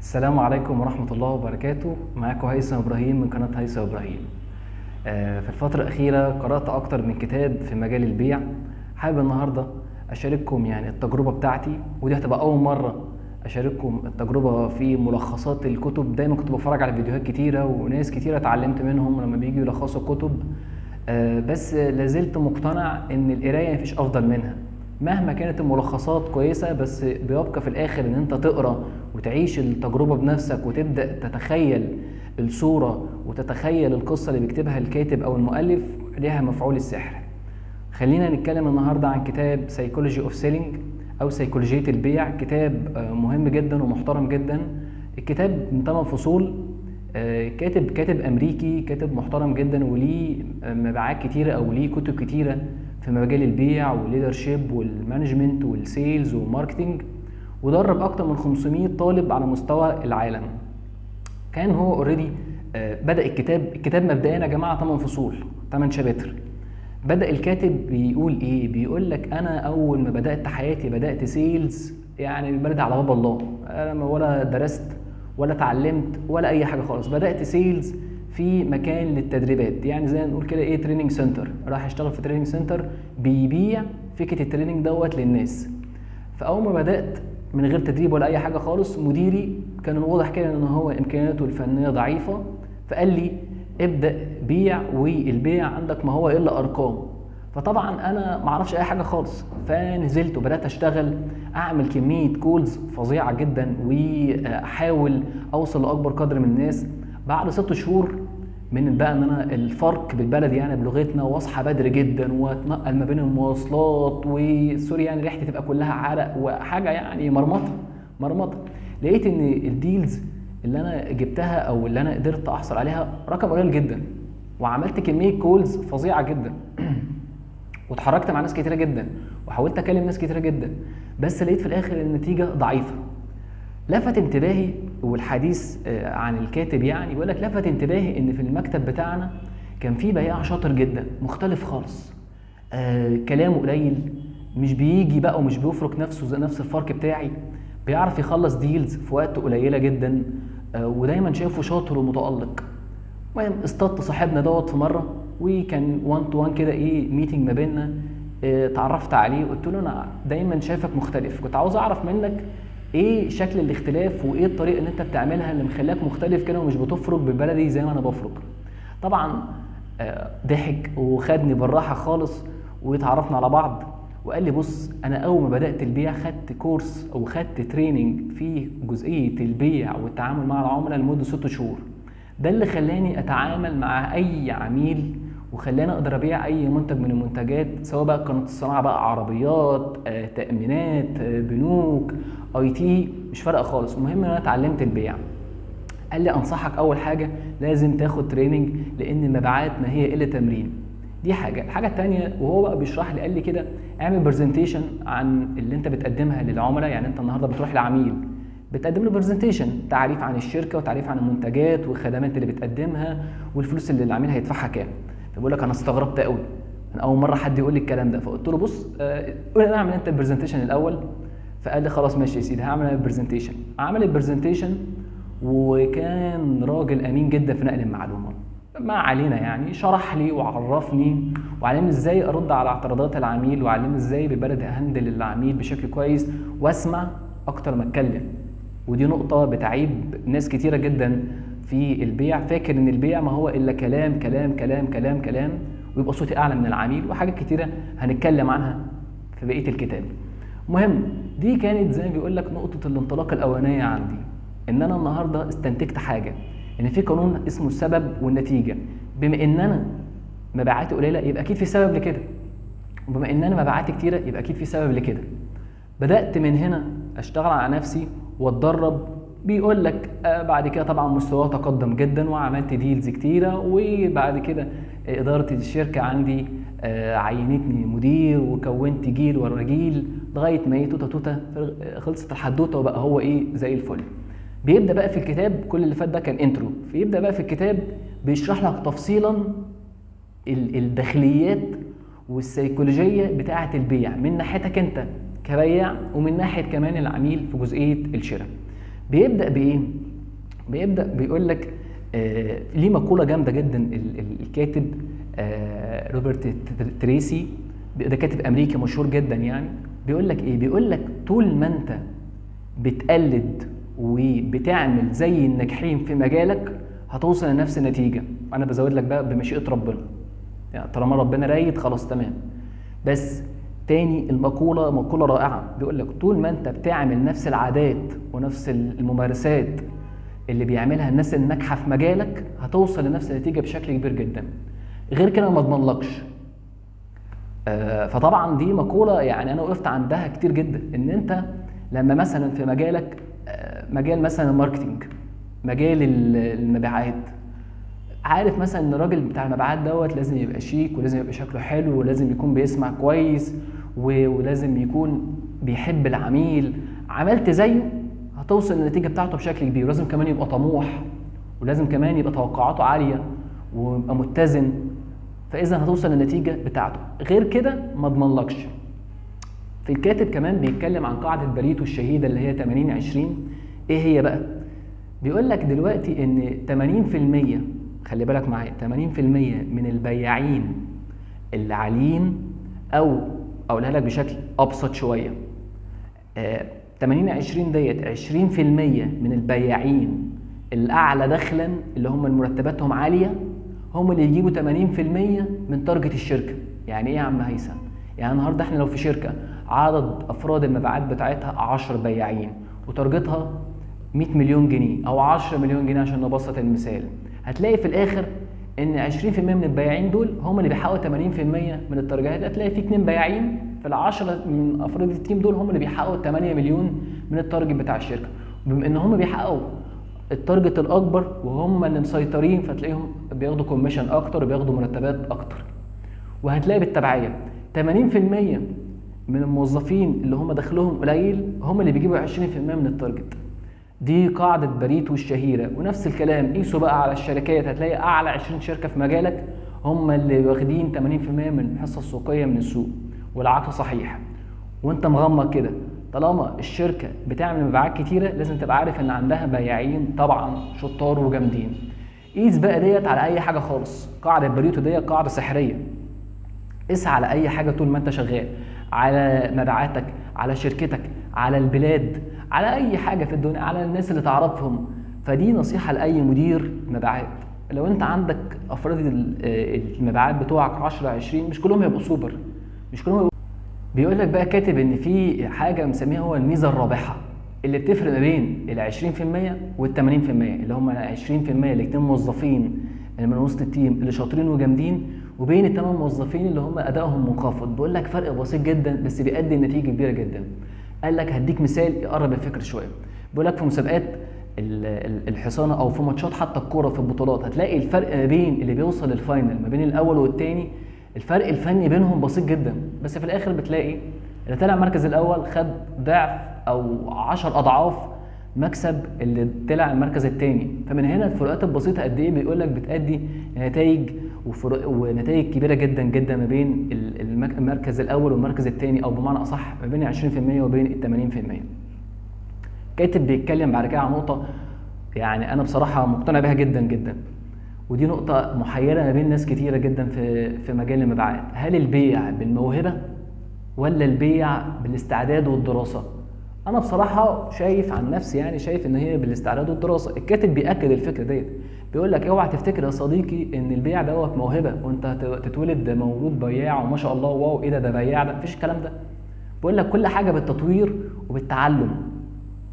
السلام عليكم ورحمة الله وبركاته. معاكم هيثم إبراهيم من قناة هيثم إبراهيم. في الفترة الأخيرة قرأت أكتر من كتاب في مجال البيع. حابب النهاردة أشارككم يعني التجربة بتاعتي، ودي هتبقى أول مرة أشارككم التجربة في ملخصات الكتب. دايما كنت بتفرج على فيديوهات كتيرة وناس كتيرة اتعلمت منهم لما بييجوا يلخصوا الكتب، بس لازلت مقتنع إن القراية مفيش أفضل منها. مهما كانت الملخصات كويسة، بس بيبقى في الآخر إن أنت تقرأ وتعيش التجربة بنفسك وتبدأ تتخيل الصورة وتتخيل القصة اللي بيكتبها الكاتب أو المؤلف، ليها مفعول السحر. خلينا نتكلم النهاردة عن كتاب Psychology of Selling أو سيكولوجية البيع. كتاب مهم جدا ومحترم جدا. الكتاب من 8 فصول. كاتب أمريكي، كاتب محترم جدا وليه مبيعات كتيرة أو ليه كتب كتيرة في مجال البيع وال leadership وال management وال sales وال marketing، ودرب أكتر من 500 طالب على مستوى العالم. كان هو already بدأ الكتاب مبدئيا يا جماعة 8 فصول، 8 chapters. بدأ الكاتب بيقول إيه؟ بيقول لك أنا أول ما بدأت حياتي بدأت sales، يعني بالبلد على باب الله، أنا ولا درست ولا اتعلمت ولا أي حاجة خالص. بدأت sales في مكان للتدريبات، يعني زي ما نقول كده ايه، training center. راح يشتغل في training center بيبيع فكرة ال training دوت للناس. فاول ما بدات من غير تدريب ولا اي حاجة خالص، مديري كان واضح كده ان هو امكانياته الفنية ضعيفة، فقال لي ابدا بيع، والبيع عندك ما هو الا ارقام. فطبعا انا ما اعرفش اي حاجة خالص، فنزلت وبدات اشتغل، اعمل كمية calls فظيعة جدا واحاول اوصل لاكبر قدر من الناس. بعد 6 شهور من بقى ان انا الفرق بالبلد يعني بلغتنا، واصحى بدري جدا واتنقل ما بين المواصلات و sorry يعني ريحتي تبقى كلها عرق وحاجه يعني مرمطه مرمطه. لقيت ان ال deals اللي انا جبتها او اللي انا قدرت احصل عليها رقم قليل جدا، وعملت كمية calls فظيعة جدا واتحركت مع ناس كتيرة جدا وحاولت اكلم ناس كتيرة جدا، بس لقيت في الاخر النتيجة ضعيفة. لفت انتباهي، والحديث عن الكاتب يعني بيقول لك لفت انتباهي ان في المكتب بتاعنا كان في بياع شاطر جدا مختلف خالص، كلامه قليل، مش بيجي بقى ومش بيفرك نفسه زي نفس الفرق بتاعي، بيعرف يخلص deals في وقت قليله جدا، ودايما شايفه شاطر ومتالق. المهم اصطدت صاحبنا دوت في مرة، وكان 1 to 1 كده ايه meeting ما بيننا، اتعرفت عليه وقلت له انا دايما شايفك مختلف، كنت عاوز اعرف منك ايه شكل الاختلاف وايه الطريقة اللي انت بتعملها اللي مخليك مختلف كده ومش بتفرق ببلدي زي ما انا بفرق. طبعا ضحك وخدني بالراحة خالص واتعرفنا على بعض، وقال لي بص انا اول ما بدات البيع خدت كورس او خدت training في جزئية البيع والتعامل مع العملاء لمدة 6 شهور، ده اللي خلاني اتعامل مع اي عميل وخلاني اقدر ابيع اي منتج من المنتجات، سواء بقى كانت الصناعة بقى عربيات، تامينات، بنوك، IT، مش فارقه خالص، المهم ان انا اتعلمت البيع. قال لي انصحك اول حاجة لازم تاخد training، لان المبيعات ما هي الا تمرين. دي حاجة. الحاجة الثانية وهو بقى بيشرح لي قال لي كده اعمل presentation عن اللي انت بتقدمها للعملاء. يعني انت النهارده بتروح لعميل بتقدم له presentation، تعريف عن الشركة وتعريف عن المنتجات والخدمات اللي بتقدمها والفلوس اللي العميل هيدفعها كام. فبقول لك انا استغربت قوي، انا اول مرة حد يقول لي الكلام ده. فقلت له بص قول انا اعمل انت ال presentation الاول. فقال لي خلاص ماشي يا سيدي هعمل ال presentation. عمل ال presentation وكان راجل امين جدا في نقل المعلومة، ما علينا يعني، شرح لي وعرفني وعلمني ازاي ارد على اعتراضات العميل، وعلمني ازاي ببلد ا handle العميل بشكل كويس واسمع اكتر ما اتكلم. ودي نقطة بتعيب ناس كتيرة جدا في البيع، فاكر ان البيع ما هو الا كلام كلام كلام كلام كلام، ويبقى صوتي اعلى من العميل، وحاجات كتيرة هنتكلم عنها في بقية الكتاب. المهم دي كانت زي ما بيقول لك نقطة الانطلاق الاولانية عندي، ان انا النهارده استنتجت حاجة، ان في قانون اسمه السبب والنتيجة. بما ان انا مبيعاتي قليله يبقى اكيد في سبب لكده، وبما ان انا مبيعاتي كتيرة يبقى اكيد في سبب لكده. بدات من هنا اشتغل على نفسي واتدرب. بيقول لك بعد كده طبعا مستواه تقدم جدا وعملت deals كتيرة، وبعد كده ادارة الشركة عندي عينتني مدير وكونت جيل ورا جيل لغاية ما ايه توته توته خلصت الحدوتة وبقى هو ايه زي الفل. بيبدا بقى في الكتاب، كل اللي فات ده كان intro، فيبدا بقى في الكتاب بيشرح لك تفصيلا الداخليات والسيكولوجيه بتاعه البيع من ناحيتك انت كبياع ومن ناحية كمان العميل في جزئية الشراء. بيبدا بايه؟ بيبدا بيقول لك ليه مقولة جامدة جدا الكاتب روبرت تريسي، ده كاتب امريكي مشهور جدا يعني. بيقول لك ايه؟ بيقول لك طول ما انت بتقلد وبتعمل زي الناجحين في مجالك هتوصل لنفس النتيجة. انا بزود لك بقى بمشيئة ربنا، يعني طالما ربنا رايد خلاص تمام. بس تاني المقولة مقولة رائعة، بيقول لك طول ما انت بتعمل نفس العادات ونفس الممارسات اللي بيعملها الناس الناجحة في مجالك هتوصل لنفس النتيجة بشكل كبير جدا، غير كده ما اضمنلكش. فطبعا دي مقولة يعني انا وقفت عندها كتير جدا، ان انت لما مثلا في مجالك، مجال مثلا ال marketing، مجال المبيعات، عارف مثلا ان الراجل بتاع المبيعات دوت لازم يبقى شيك، ولازم يبقى شكله حلو، ولازم يكون بيسمع كويس، ولازم يكون بيحب العميل. عملت زيه هتوصل للنتيجة بتاعته بشكل كبير. ولازم كمان يبقى طموح، ولازم كمان يبقى توقعاته عالية، ويبقى متزن، فاذا هتوصل للنتيجة بتاعته. غير كده ما اضمنلكش. في الكاتب كمان بيتكلم عن قاعدة باريتو الشهيدة اللي هي 80-20. ايه هي بقى؟ بيقول لك دلوقتي ان 80%، خلي بالك معايا، 80% من البياعين اللي عاليين، او اقولها لك بشكل ابسط شوية، 80-20 ديت 20% من البياعين الاعلى دخلا اللي هم مرتباتهم عالية هم اللي يجيبوا 80% من target الشركة. يعني ايه يا عم هيثم؟ يعني النهارده احنا لو في شركة عدد افراد المبيعات بتاعتها 10 بياعين و target ها 100 مليون جنيه او 10 مليون جنيه عشان نبسط المثال، هتلاقي في الاخر ان 20% من البياعين دول هم اللي بيحققوا 80% من ال target ات. هتلاقي في 2 بياعين في ال10 من افراد ال team دول هم اللي بيحققوا 8 مليون من ال target بتاع الشركة. بما ان هم بيحققوا ال target الاكبر وهم اللي مسيطرين، فتلاقيهم بياخدوا commission اكتر وبياخدوا مرتبات اكتر. وهتلاقي بالتبعيه 80% من الموظفين اللي هم دخلهم قليل هم اللي بيجيبوا 20% من ال target. دي قاعدة باريتو الشهيرة. ونفس الكلام قيسوا بقى على الشركات، هتلاقي أعلى 20 شركة في مجالك هم اللي واخدين 80% من الحصة السوقية من السوق، والعكس صحيح. وانت مغمض كده، طالما الشركة بتعمل مبيعات كتيرة لازم تبقى عارف ان عندها بياعين طبعا شطار وجامدين. قيس بقى ديت على أي حاجة خالص. قاعدة باريتو ديت قاعدة سحرية، قيس على أي حاجة طول ما انت شغال، على مبيعاتك، على شركتك، على البلاد، على اي حاجة في الدنيا، على الناس اللي تعرفهم. فدي نصيحة لاي مدير مبيعات، لو انت عندك افراد المبيعات بتوعك 10 20 مش كلهم هيبقوا سوبر، مش كلهم هيبقوا. بيقول لك بقى كاتب ان في حاجة مسميها هو الميزة الرابحة اللي بتفرق ما بين ال 20% وال 80%، اللي هم ال 20% اللي اتنين موظفين اللي من وسط ال team اللي شاطرين وجامدين، وبين الثمان موظفين اللي هم ادائهم منخفض. بيقول لك فرق بسيط جدا بس بيؤدي لنتيجة كبيرة جدا. قال لك هديك مثال يقرب الفكر شوية. بيقول لك في مسابقات الحصانة او في ماتشات حتى الكورة في البطولات، هتلاقي الفرق ما بين اللي بيوصل لل final ما بين الاول والثاني، الفرق الفني بينهم بسيط جدا، بس في الاخر بتلاقي اللي طلع المركز الاول خد ضعف او 10 اضعاف مكسب اللي طلع المركز الثاني. فمن هنا الفروقات البسيطة قد ايه بيقول لك بتادي نتائج ونتائج كبيرة جدا جدا ما بين المركز الاول والمركز الثاني، او بمعنى اصح ما بين 20% وبين ال 80%. كاتب بيتكلم بعد كده عن نقطة يعني انا بصراحة مقتنع بها جدا جدا، ودي نقطة محيره ما بين ناس كتيرة جدا في مجال المبيعات. هل البيع بالموهبه ولا البيع بالاستعداد والدراسة؟ انا بصراحة شايف عن نفسي يعني شايف ان هي بالاستعداد والدراسة. الكاتب بياكد الفكرة ديت، بيقول لك اوعى تفتكر يا صديقي ان البيع دوت موهبة وانت تتولد مولود بياع وما شاء الله واو ايه ده ده بياع، ده مفيش الكلام ده. بيقول لك كل حاجة بالتطوير وبالتعلم،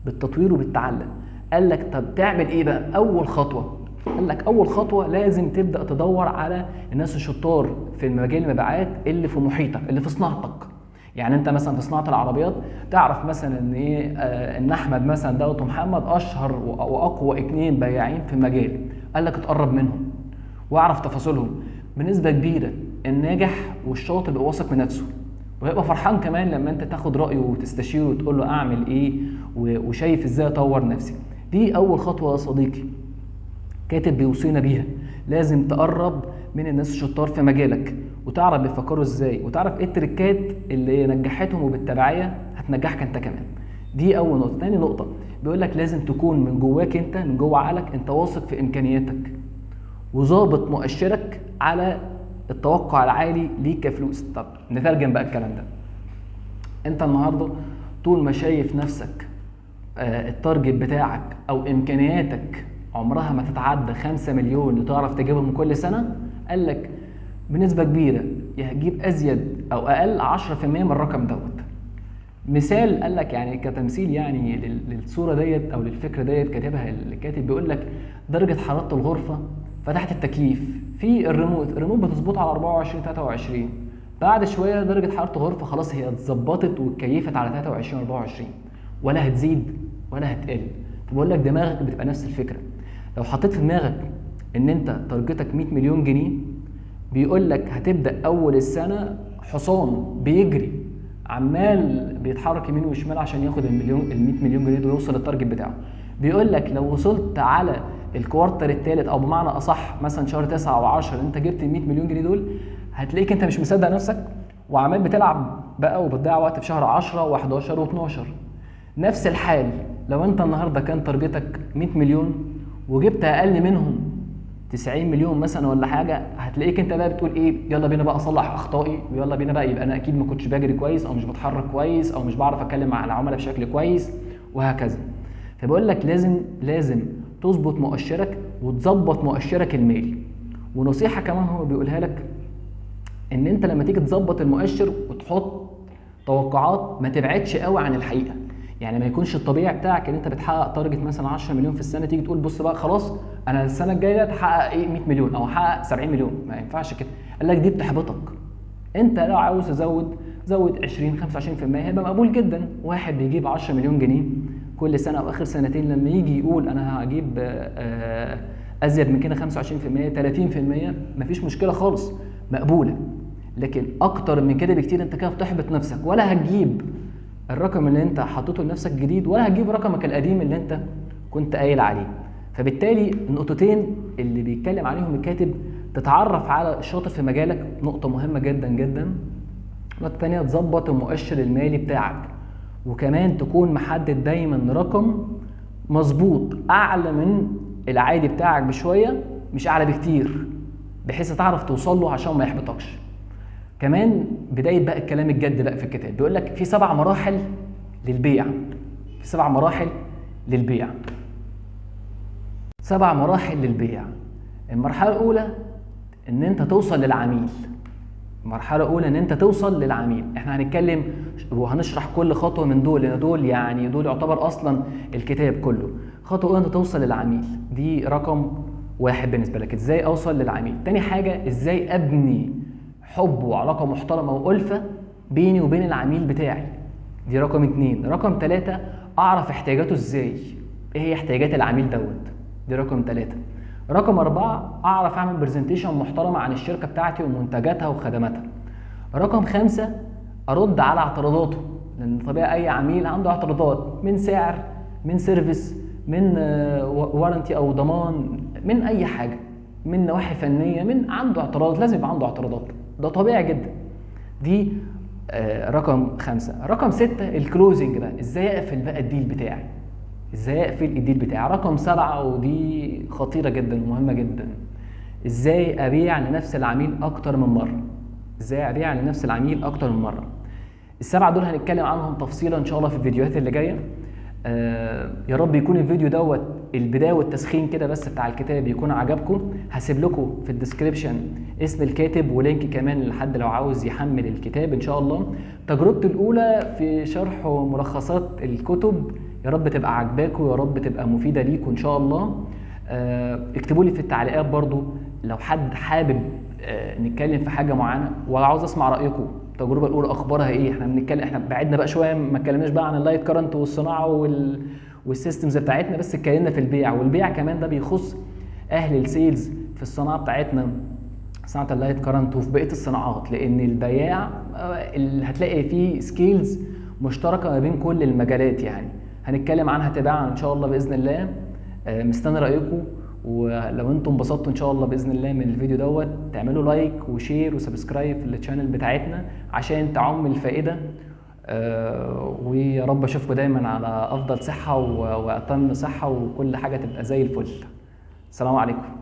بالتطوير وبالتعلم. قال لك طب تعمل ايه بقى؟ اول خطوة، قال لك اول خطوة لازم تبدا تدور على الناس الشطار في مجال المبيعات اللي في محيطك، اللي في صناعتك. يعني انت مثلا في صناعة العربيات تعرف مثلا ان ايه، ان احمد مثلا دوت ومحمد اشهر واقوى 2 بياعين في المجال. قال لك اتقرب منهم واعرف تفاصيلهم. بنسبة كبيرة الناجح والشاطر بيبقى واثق من نفسه، وهيبقى فرحان كمان لما انت تاخد رايه وتستشيره وتقول له اعمل ايه وشايف ازاي اطور نفسي. دي اول خطوة يا صديقي كاتب بيوصينا بيها، لازم تقرب من الناس الشطار في مجالك وتعرف بيفكروا ازاي وتعرف ايه التريكات اللي نجحتهم وبالتبعيه هتنجحك انت كمان. دي اول نقطة. تاني نقطة بيقول لك لازم تكون من جواك انت، من جوه عقلك انت واثق في امكانياتك وظابط مؤشرك على التوقع العالي ليك كفلوس. طب نترجم بقى الكلام ده. انت النهارده طول ما شايف نفسك ال target بتاعك او امكانياتك عمرها ما تتعدى 5 مليون اللي تعرف تجيبهم كل سنة، قال لك بنسبة كبيرة يا هتجيب ازيد او اقل 10% من الرقم دوت. مثال قال لك يعني كتمثيل يعني للصورة ديت او للفكرة ديت كاتبها الكاتب، بيقول لك درجه حرارة الغرفة، فتحت التكييف في الريموت بتظبطه على 24 23، بعد شوية درجه حرارة الغرفة خلاص هي اتظبطت واتكيفت على 23 24، ولا هتزيد ولا هتقل. فبقول لك دماغك بتبقى نفس الفكرة. لو حطيت في دماغك ان انت target ك 100 مليون جنيه، بيقول لك هتبدا اول السنة حصان بيجري عمال بيتحرك يمين وشمال عشان ياخد ال 100 مليون جنيه دول ويوصل لل target بتاعه. بيقول لك لو وصلت على ال quarter الثالث، او بمعنى اصح مثلا شهر 9 و10 انت جبت ال 100 مليون جنيه دول، هتلاقيك انت مش مصدق نفسك وعمال بتلعب بقى وبتضيع وقت في شهر 10 و11 و12. نفس الحال لو انت النهارده كان target ك 100 مليون وجبت اقل منهم 90 مليون مثلا ولا حاجة، هتلاقيك انت بقى بتقول ايه، يلا بينا بقى اصلح اخطائي، ويلا بينا بقى يبقى انا اكيد ما كنتش بجري كويس او مش بتحرك كويس او مش بعرف اتكلم مع العملاء بشكل كويس وهكذا. فبقول لك لازم تظبط مؤشرك وتظبط مؤشرك المالي. ونصيحة كمان هو بيقولها لك ان انت لما تيجي تظبط المؤشر وتحط توقعات ما تبعدش قوي عن الحقيقة. يعني ما يكونش الطبيعي بتاعك ان انت بتحقق target مثلا 10 مليون في السنة، تيجي تقول بص بقى خلاص انا السنة الجاية هحقق ايه 100 مليون او هحقق 70 مليون. ما ينفعش كده. قال لك دي بتحبطك. انت لو عاوز تزود زود 20 25% هيبقى مقبول جدا. واحد بيجيب 10 مليون جنيه كل سنة او اخر سنتين، لما يجي يقول انا هجيب ازيد من كده 25% 30% مفيش مشكلة خالص، مقبولة. لكن اكتر من كده بكتير انت كده بتحبط نفسك، ولا هتجيب الرقم اللي انت حطيته لنفسك جديد، ولا هتجيب رقمك القديم اللي انت كنت قايل عليه. فبالتالي النقطتين اللي بيتكلم عليهم الكاتب، تتعرف على الشاطر في مجالك، نقطة مهمة جدا جدا. النقطة الثانية تظبط المؤشر المالي بتاعك، وكمان تكون محدد دايما رقم مظبوط اعلى من العادي بتاعك بشوية، مش اعلى بكتير، بحيث تعرف توصل له عشان ما يحبطكش. كمان بداية بقى الكلام الجد بقى في الكتاب، بيقول لك في 7 مراحل للبيع. في 7 مراحل للبيع. 7 مراحل للبيع. المرحلة الاولى ان انت توصل للعميل. المرحلة الاولى ان انت توصل للعميل. احنا هنتكلم وهنشرح كل خطوة من دول، لان دول يعني دول يعتبر اصلا الكتاب كله. خطوة اولى انت توصل للعميل، دي رقم 1 بالنسبة لك، ازاي اوصل للعميل. تاني حاجة ازاي ابني حب وعلاقة محترمه والفه بيني وبين العميل بتاعي، دي رقم 2. رقم 3 اعرف احتياجاته ازاي، ايه هي احتياجات العميل دوت، دي رقم 3. رقم 4 اعرف اعمل presentation محترمه عن الشركة بتاعتي ومنتجاتها وخدماتها. رقم 5 ارد على اعتراضاته، لان طبيعي اي عميل عنده اعتراضات من سعر، من service، من warranty او ضمان، من اي حاجة، من نواحي فنية، من عنده اعتراضات، لازم يبقى عنده اعتراضات، ده طبيعي جدا. دي رقم 5. رقم 6 ال closing بقى، ازاي اقفل بقى ال deal بتاعي، ازاي اقفل ال deal بتاعي. رقم 7 ودي خطيرة جدا ومهمة جدا، ازاي ابيع لنفس العميل اكتر من مرة، ازاي ابيع لنفس العميل اكتر من مرة. ال7 دول هنتكلم عنهم تفصيلا ان شاء الله في الفيديوهات اللي جاية. يا رب يكون الفيديو دوت البداية والتسخين كده بس بتاع الكتاب يكون عجبكم. هسيب لكم في ال description اسم الكاتب و link كمان لحد لو عاوز يحمل الكتاب ان شاء الله. تجربتي الاولى في شرح وملخصات الكتب، يا رب تبقى عجباكم، يا رب تبقى مفيدة ليكم ان شاء الله. اكتبوا لي في التعليقات برضو لو حد حابب نتكلم في حاجة معينة، ولا عاوز اسمع رايكم. التجربة الاولى اخبارها ايه؟ احنا بنتكلم، احنا بعدنا بقى شوية، ما اتكلمناش بقى عن ال light current والصناعة وال systems بتاعتنا، بس اتكلمنا في البيع، والبيع كمان ده بيخص اهل ال sales في الصناعة بتاعتنا، صناعة ال light current وفي بقية الصناعات، لان البياع هتلاقي فيه skills مشتركة ما بين كل المجالات، يعني هنتكلم عنها تباعا ان شاء الله باذن الله. مستني رايكم، ولو انتم انبسطتوا ان شاء الله باذن الله من الفيديو دوت تعملوا like و share و subscribe لل channel بتاعتنا عشان تعم الفائدة. ويا رب اشوفكم دايما على افضل صحة واتم صحة، وكل حاجة تبقى زي الفل. السلام عليكم.